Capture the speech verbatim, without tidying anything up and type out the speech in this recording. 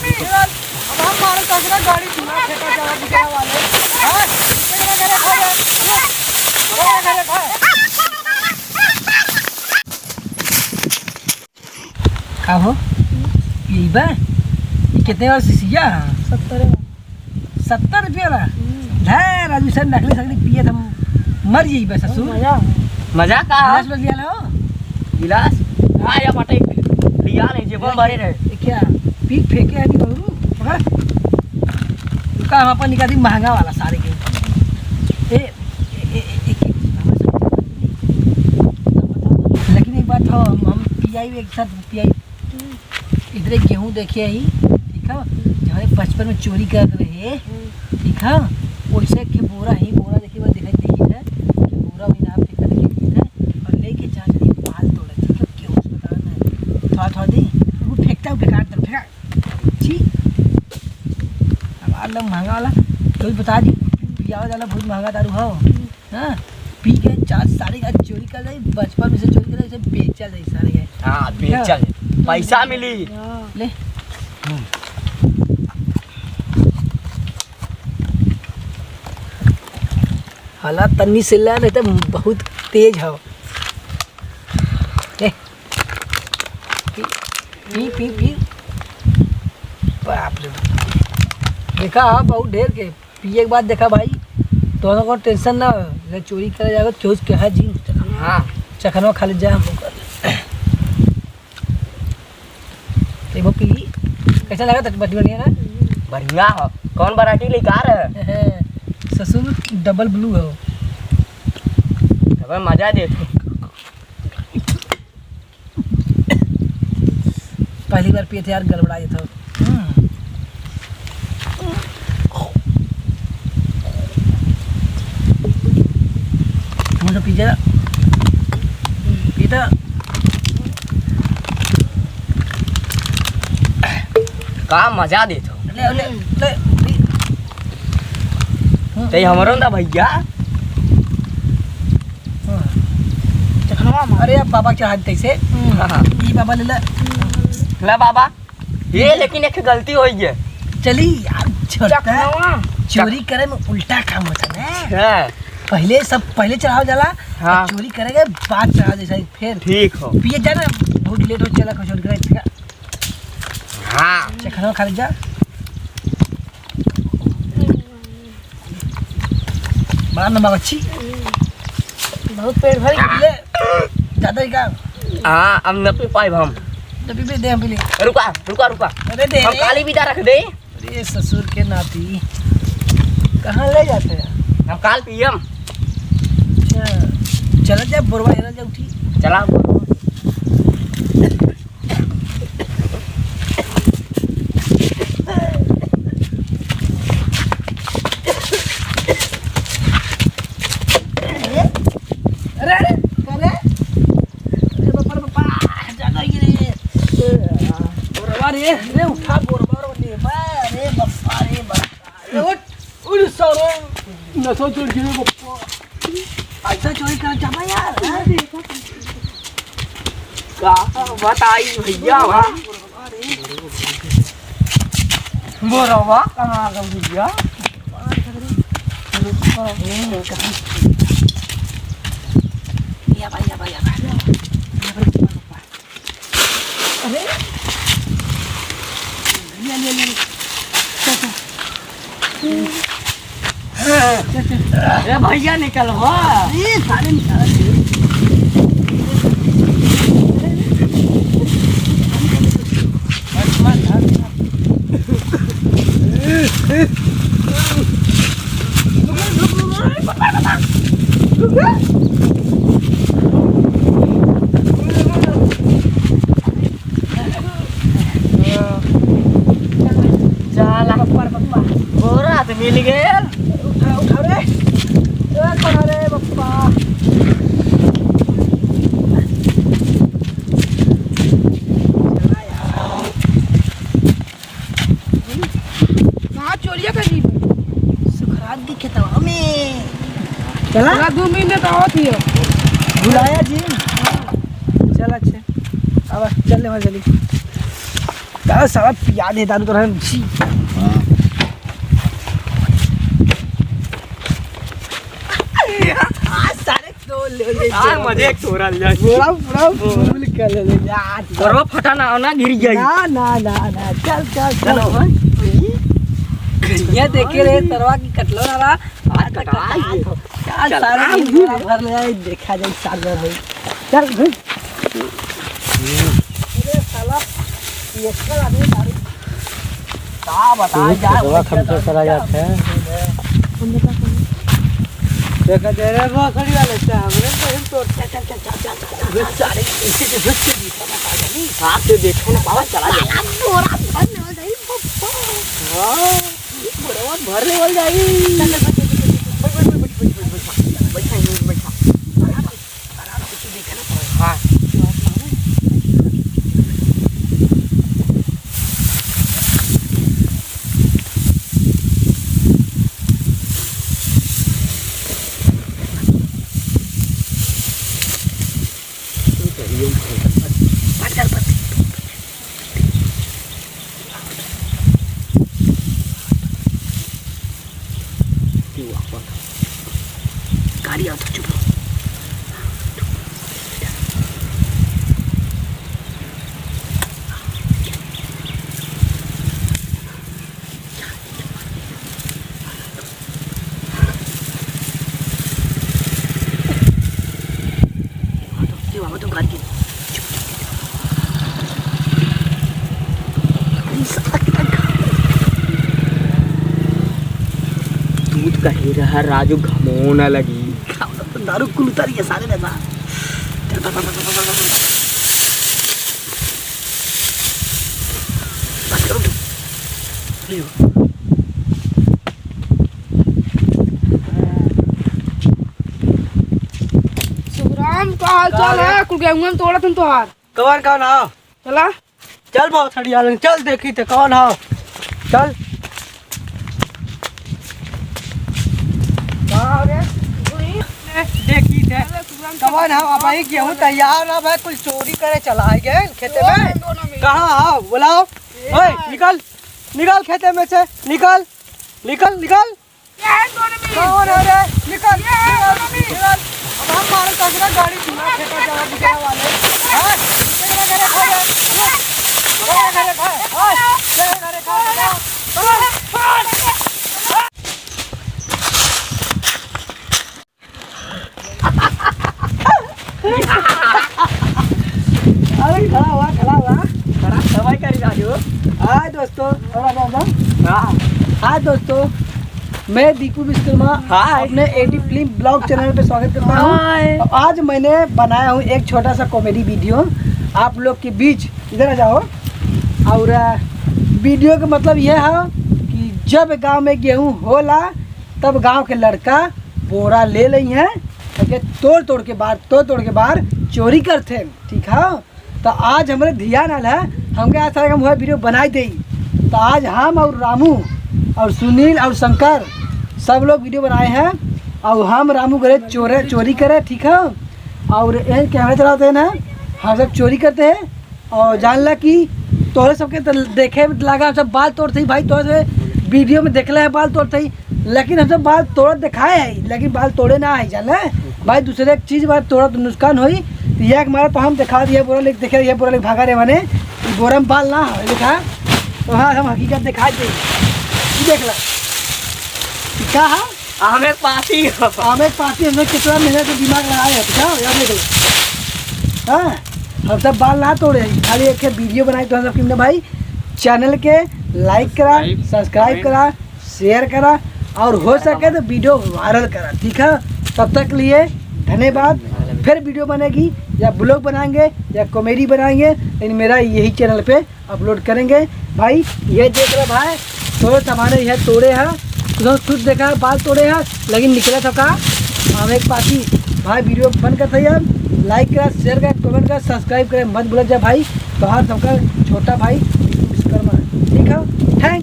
अब हम मारे ससुरा गाड़ी चूना फेंका चला बिचारा वाले। हाँ? तेरा घरे खा जा। तेरा घरे खा। का हो? ई बा? ई कितने वाला शीशिया? सत्तर वाला। सत्तर रुपया वाला? हम्म। धे, राजू सर, नकली सकली पिए त हम मर जाई बस, ससुर। मजा। मजा का? गिलास में लिया लो। गिलास? हाँ, या बाटे। लिया नहीं, जेबो में भरे रहे। ये क्या? पी फेंके अभी बहू, पकड़। रुका, हम अपन निकाल दी महंगा वाला सारे के। ए, ए, ए, ए, ए, लेकिन एक बात हो, हम, हम पियाई एक साथ पियाई। इधरे गेहूं देखे ही, ठीक है, जहाँ बचपन में चोरी करत रहे, ठीक है, वैसे के बोरा ही, बोरा देखे बाद दिखाई दे है कि बोरा वही नाम फेंका देखे है, और लेके जा चली माल तोड़ा, ठीक है, गेहूं से बता ना, थोड़ा, थोड़ा दे, वो फेंकता है, बेकार दे, फेंका, छी। हमार लोग महंगा वाला, तो भी बता दी, पियावा वाला बहुत महंगा दारू हो। हाँ, पी के चार साढ़े का चोरी कर ले, बचपन में से चोरी कर ले, इसे बेचा जाए सारे के। हाँ, बेचा जाए, पैसा मिली। ले। हला तन्नी से ला, नहीं तो बहुत तेज हो। ले। पी, पी, पी, पी। बाप रे बाप। देखा, हाँ, बहुत ढेर के। पिए के बाद देखा भाई, तोहरा को टेंशन ना हो, अगर चोरी करे जाओ, केहू से कहा जी। हाँ। चखनवा खा ले जा हम लोग। तो वो पी, कैसा लगा था? बढ़िया, बढ़िया ना? बढ़िया हो। कौन variety लेके आ रहे हैं? ससुर double blue हो। तब मजा दे। पहली बार पिए थे यार, गड़बड़ा ये था। हम्म। मुझे पीछे पीता। का मजा देत हो। ले, ले, ले, पी। ते हमरो ना भैया। हाँ। चखनवा मार। अरे, अब बाबा चढ़ा देते इसे। हाँ, हाँ। ई बाबा ले ले। ला बाबा। ये लेकिन एक गलती हो गई है। चली यार, छोड़ता। चखनवा। चोरी करे में उल्टा काम होता है। हाँ। पहले सब, पहले चढ़ावा जाला, हाँ। चोरी करे के बाद चढ़ावा जैसा ही, फिर ठीक हो। पिए जा ना, बहुत लेट हो चला, कुछ और करे। हाँ। चखनवा खा ले जा। बड़ा नमक अच्छी। बहुत पेट भर गया। ले, ज्यादा ही का? हाँ, अब न पी पाइब हम। तो पी, पी दे, हम पी ले। रुका, रुका, रुका। अरे दे हम रे। काली विदा रख दे। अरे ससुर के नाती, कहाँ ले जाते हैं? हम काल पियम। अच्छा, चला जा, बोरवा हेरल जा उठी। चला। अरे, अरे, अरे, अरे, बाप रे बाप, जागा ये रे। बोरवा रे, रे उठा बोरवा रे, बा, रे बापा, रे बापा। अरे उठ, उठ सारे, नशा चढ़ गया रे बापा। ऐसा चोरी कर जाबा यार, हैं? का बताई भैया, वाह। बोरवा कहाँ गल भैया? या भाई, या भाई, या भाई। अरे। ले, ले, ले, ले। चल, चल। चल, चल। ए भैया, निकलवा। ए, सारे निकाल। चला, ऊपर बप्पा। बोरा तो मिल गया। उठा, उठा रे। ए, खड़ा रे बप्पा। कहाँ चोरिया कर ली? सुखरात के खेतवा में। चला? चला, दो मिनट आवत ही है। बुलाया जी। चल, अच्छा। अब चल ले, वहाँ चली। का साला पिया दे दारू तो रहन छी। हाँ। आज सारे दो ले ले। आज मजे एक तोरा ले जाए। पूरा, पूरा फूल कर ले ले यार। सरवा फटा ना, ना गिर जाई। ना, ना, ना, ना। चल, चल, चल। चलो। ये देखे रे, सरवा की कटलो ना रहा। आज कटा आज ये। चल, सारे आज दिन ये। भर ले जाए, देखा जाए सागर भाई। चल भाई। अरे साला, ये कल आदमी दारू का बताए तू यार, खेतवा खन से चला जात है। देखा दे रे, वो खड़ी वाले से हमरे तो हम तोड़। चल, चल, चल, चल, चल, चल, चल। घुस जा रे, इसे तो घुस के दिखा ना पाएगा। हाथ से देखो ना, पावा चला जाए। बोरा भर लेवल जाई, पप्पा। हाँ, बोरा भर लेवल जाई। चल, चल, बैठ, बैठ, बैठ। बैठा, बैठा। गाड़ी आवत, चुप रहो। दूध का हीरा है राजू, घमो ना लगी। दारू कुल उतारी है सारे में ना। बस करो तुम। सुखराम, का हाल चाल है? कुल गेहूं में तोड़त हन तोहार। कवन कवन हो? चला। चल बहुत हरियाणा, चल देखी थे कवन हो। चल। देखी थे कवन हो। अब भाई गेहूं तैयार है भाई, कुछ चोरी करे चला गए खेते में। कहाँ हो बुलाओ। ओए, निकल, निकल खेते में से, निकल, निकल, निकल। कौन है रे? निकल, निकल, निकल। अब हम मारे कसरा गाड़ी धुआं फेंका जावा बिजरा वाले। हाँ? तेरे घरे खा जा। तेरे घरे खा। हाँ? तेरे घरे खा, खा। अरे खड़ा हुआ, खड़ा हुआ। खड़ा दवाई करी राजू। हाय दोस्तों, थोड़ा दम दम। हाँ। हाय दोस्तों, मैं दीपू विश्वकर्मा हाय। अपने एडी फिल्म ब्लॉग चैनल पे स्वागत करता हूँ। हाय। और आज मैंने बनाया हूँ एक छोटा सा कॉमेडी वीडियो आप लोग के बीच। इधर आ जाओ। और, अ, वीडियो का मतलब यह है कि जब गांव में गेहूं होला, तब गांव के लड़का बोरा ले लई हैं, ओके तोड़ तोड़ के बार, तोड़ तोड़ के बार चोरी करते हैं, ठीक है। तो आज हमरे ध्यान आल है, हमके आज सारे हम वह वीडियो बनाई दे। तो आज हम और रामू और सुनील और शंकर सब लोग वीडियो बनाए हैं, और हम रामू घरे चोरे, चोरी करे, ठीक है। और ये कैमरा चलाते हैं ना, हम सब चोरी करते हैं। और जान ला कि तोहरे सबके त देखे में लागा हम सब बाल तोड़त ही भाई, तोहरे से वीडियो में देखले है बाल तोड़त ही, लेकिन हम सब बाल तोड़त देखाए है, लेकिन बाल तोड़े ना है, जान ले भाई। दूसरे एक चीज बात तोड़त नुकसान होई, तो ये एक मारा तो हम देखा दिया बोरा लेके देखे, ये बोरा लेके भागा रे माने, ई बोरा में बाल ना है, देखा। तो हाँ, हम हकीकत दिखा दे, ई देख ला, ई का है? आम एक पाती हो। आम एक पाती, हमने कितना मेहनत से दिमाग लगाए हैं, क्या? या देख लो। हाँ, हम सब बाल ना तोड़े, खाली एक वीडियो बनाए तो हम सब किमने भाई, चैनल के लाइक करा, subscribe, सब्सक्राइब comment। करा, शेयर करा, और हो सके तो वीडियो वायरल करा, ठीक है? तब तक के लिए धन्यवाद। फिर वीडियो बनेगी या ब्लॉग बनाएंगे या कॉमेडी बनाएंगे, लेकिन मेरा यही चैनल पे अपलोड करेंगे। भाई, ये देख रहे भाई, तोड़त हमारे यह तोड़े है, तो खुद देखा है, बाल तोड़े है, लेकिन निकला था का? हम एक पाती। भाई, वीडियो बंद करते हैं यार, लाइक करा, शेयर करा, कमेंट करा, सब्सक्राइब करे मत भूल जा भाई। तो हाँ, सबका छोटा भाई